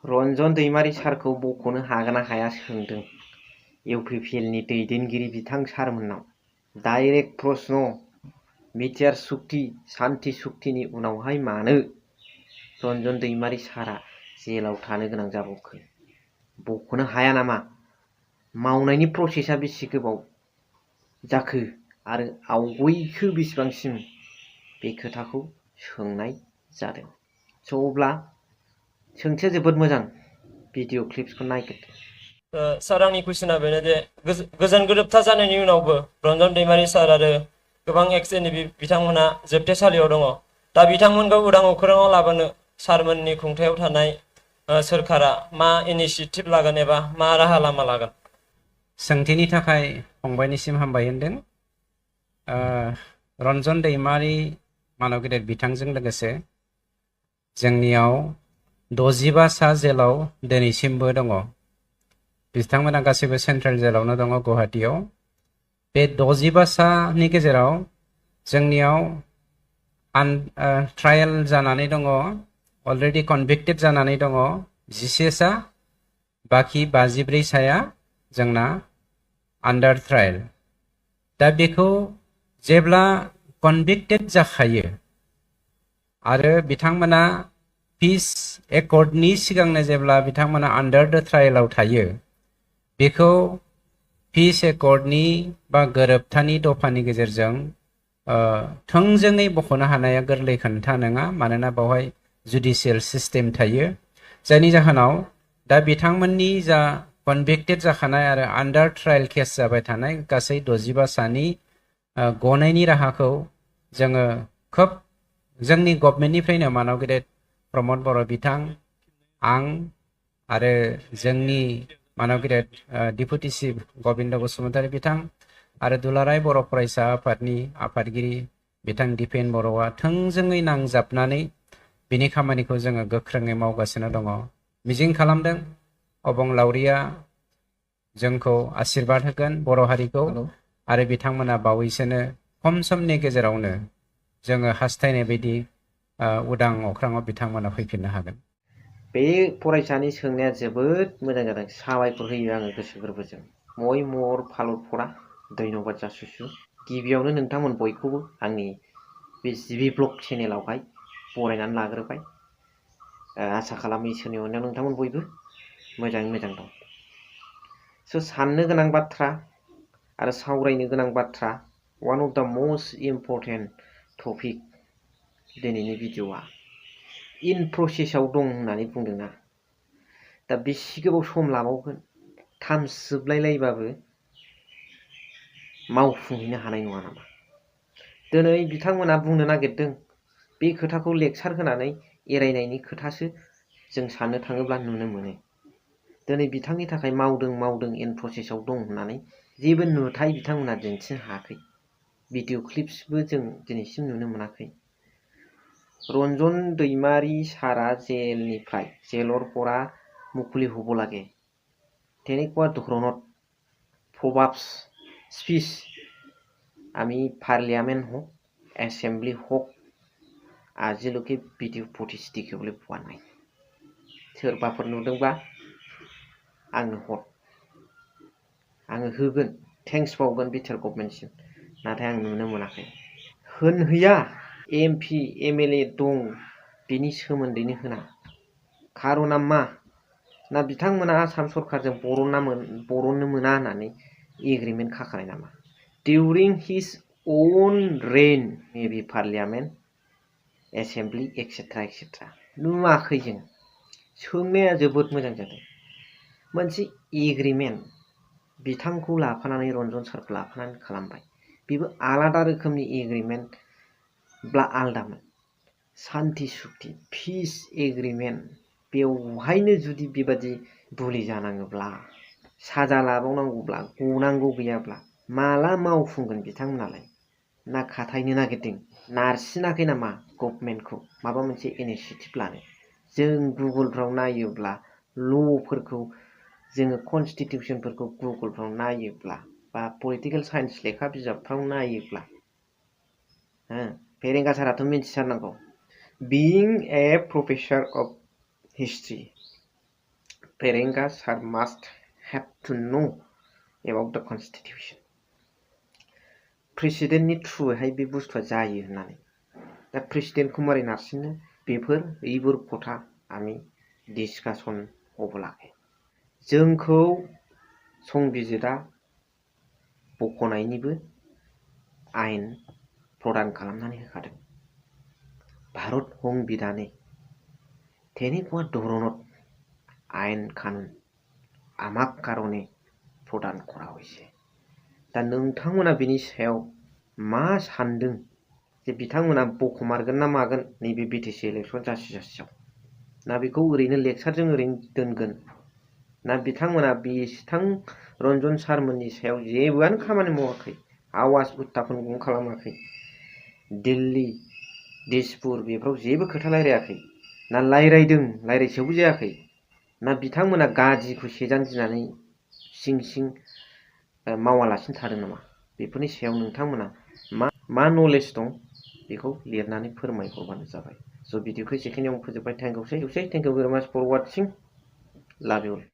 रन्जन दैमारि सारखौ बख'नो हागोन ना हाया सोंदों इउपिपिएलनि दैदेनगिरि बिथां सारमोननाव। डाइरेक्ट प्रश्न। मिथियार सुक्ति सान्ति सुक्तिनि उनावहाय मानो रन्जन दैमारि सारा जेलाव थानो गोनां जाबावखो? बख'नो हाया नामा? मावनायनि प्रसेसा बेसे गोबाव जाखो आरो आवगयखो बेसेबांसिम? बे खोथाखौ सोंनाय जादों। स' अब्ला सोंथिया जोबोद मोजां। भिडिअ क्लिप्सखौ नायग्रोदो। सार आंनि कुइसना बेनो जे गोजोन गोरोबथा जानायनि उनावबो रन्जन दैमारि सार आरो गोबां एक्स एनएबि बिथांमोना जोबथेसालियाव दङ। दा बिथांमोनखौ उदां अख्राङाव लाबोनो सारमोननि खुंथायाव थानाय सोरखारा मा इनिसिएटिभ लागोन एबा मा राहा लामा लागोन? सोंथिनि थाखाय फंबायनिसिम हामबाय होनदों। रन्जन दैमारि मानव गेदेर बिथांजों लोगोसे जोंनियाव 65 सा जेलाव दिनैसिमबो दङ। बिथांमोना गासैबो सेन्ट्रेल जेलावनो दङ गुवाहाटीयाव। बे 65 सानि गेजेराव जोंनियाव ट्रायल जानानै दङ, अलरेडि कनभिक्टेड जानानै दङ 11 सा, बाखि 54 साया जोंना आन्डार ट्रायल। दा बेखौ जेब्ला कनभिक्टेड जाखायो आरो बिथांमोना पिस एकर्डनि सिगांनो जेब्ला बिथांमोना आन्डार द ट्रायलाव थायो, बेखौ पिस एकर्डनि बा गोरोबथानि दफानि गेजेरजों थोंजोङै बख'नो हानाया गोरलै खोथा नङा। मानोना बेवहाय जुडिशियेल सिस्टेम थायो, जायनि जाहोनाव दा बिथांमोननि जा कनभिक्टेड जाखानाय आरो आन्डार ट्रायल केस जाबाय थानाय गासै 65 सानि गनायनि राहाखौ जोङो खोब जोंनि गभर्नमेन्टनिफ्रायनो मानव गेदेर प्रमद बर' बिथां, आं आरो जोंनि मानव गेदेर डिपुटि चिफ गबिन्द बसुमतारी बिथां आरो दुलाराय बर' फरायसा आफादनि आफादगिरि बिथां दिपेन बर'आ थोंजोङै नांजाबनानै बिनि खामानिखौ जोङो गोख्रोङै मावगासिनो दङ। मिजिं खालामदों अबंलावरिया जोंखौ आशीर्बाद होगोन बर' हारिखौ, आरो बिथांमोना बावैसोनो खम समनि गेजेरावनो जोङो हास्थायनाय बायदि उदां अख्राङाव बिथांमोना फैफिननो हागोन। बे फरायसानि सोंनाया जोबोद मोजां जादों। साबायखर होयो आङो गोसो गोरबोजों। मय महर फालुफरा धन्यबाद जासिसु। गिबियावनो नोंथांमोन बयखौबो आंनि बे जिबि ब्लग चेनेलावहाय बरायनानै लाग्रोबाय। आसा खालामो इसोरनि अननायाव नोंथांमोन बयबो मोजाङै मोजां दं। स' साननो गोनां बाथ्रा आरो सावरायनो गोनां बाथ्रा, वान अफ द मोस्ट इम्परटेन्ट टपिक दिनैनि भिडिअ'आ इन प्रसेसआव दं होननानै बुंदोंना। दा बेसे गोबाव सम लाबावगोन? थार्म्स जोबलायलायबाबो मावफुंहैनो हानाय नङा नामा? दिनै बिथांमोना बुंनो नागिरदों, बे खोथाखौ लेक्सार होनानै एरायनायनि खोथासो जों साननो थाङोब्ला नुनो मोनो। दिनै बिथांनि थाखाय मावदों इन प्रसेसआव दं होननानै जेबो नुथाय बिथांमोना दिन्थिनो हायाखै। भिडिअ क्लिप्सबो जों दिनैसिम नुनो मोनाखै। रन्जन दैमारि सारा जेलनिफ्राय जेलर परा मुकुलि হ'ব লাগে তেনেকুৱা ধৰণত প্রভাবস স্পিচ আমি পার্লিয়ামেন্ট হোক এসেম্বলি হোক আজিলৈকে ভিডিঅ' ফুটেज দেখিবলৈ পোৱা নাই। सोरबाफोर नुदोंब्ला आंनो हर, आङो होगोन, थेंक्स बावगोन बिटिआर गभर्नमेन्टसिम। नाथाय आं नुनो मोनाखै। होनहैया एमपि एमएलए दं बिनि सोमोन्दैनो होना। खारना मा? ना बिथांमोना आसाम सरकारजों बरननो मोना होननानै एग्रिमेन्ट खाखानाय नामा? डिउरिं हिज ओन रेन मे बि पार्लियामेन्ट एसेम्बलि एक्सेट्रा एक्सेट्रा नुवाखै जों। सोंनाया जोबोद मोजां जादों। मोनसे एग्रिमेन्ट बिथांखौ लाफानानै रन्जन सारखौ लाफानानै खालामबाय, बेबो आलादा रोखोमनि एग्रिमेन्टब्ला आलादामोन। सान्ति सुक्ति पिस एग्रिमेन्ट, बेवहायनो जुदि बेबादि बुलि जानाङोब्ला, साजा लाबावनांगौब्ला, गनांगौ गैयाब्ला माला मावफुंगोन बिथांमोनालाय? ना खाथायनो नागिरदों? नारसिनाखै नामा गभर्नमेन्टखौ माबा मोनसे इनिसिएटिभ लानो? जों गुगोलफ्राव नायोब्ला ल'फोरखौ, जोङो कनस्टिटिउसनफोरखौ गुगोलफ्राव नायोब्ला बा पलिटिकेल साइन्स लेखा बिजाबफ्राव नायोब्ला, फेरेंगा साराथ' मिन्थिथारनांगौ। Being a professor of history, Ferenga sir must have to know about the constitution. प्रेसिडेन्टनि थ्रुयैहाय बे बुस्थुआ जायो होननानै दा प्रेसिडेन्टखौ मारै नारसिनो बेफोर खोथा आमी डिसकासन अब्लागे जोंखौ संबिजिरा बखनायनिबो आयेन प्रदान खालामनानै होखादों भारत संबिधाने তেনেকুৱা ধৰণত আইন কানুন আমাক কাৰণে প্ৰদান কৰা হৈছে दा नोंथांमोना बिनि सायाव मा सानदों जे बिथांमोना बखमारगोन ना मागोन नैबे बिटिसि इलेक्सन जासियाव ना बेखौ ओरैनो लेक्सारजों ओरैनो दोनगोन ना बिथांमोना बिथां रन्जन सारमोननि सायाव जेबोआनो खामानि मावाखै आवाज उत्थापन खालामाखै दिल्ली दिसपुर बेफोराव जेबो खोथा रायलायाखै ना रायलायदों रायलायसेयावबो जायाखै ना बिथांमोना गादिखौ सेजान गिनानै सिं सिं मावालासिनो थादों नामा बेफोरनि सायाव नोंथांमोना मा नलेज दं बेखौ लिरनानै फोरमायहरबानो जाबाय स' भिडिअखौ एसेखिनियावनो फोजोबबाय थेंक इउ भेरि माच फर वाचिं लाभ इउ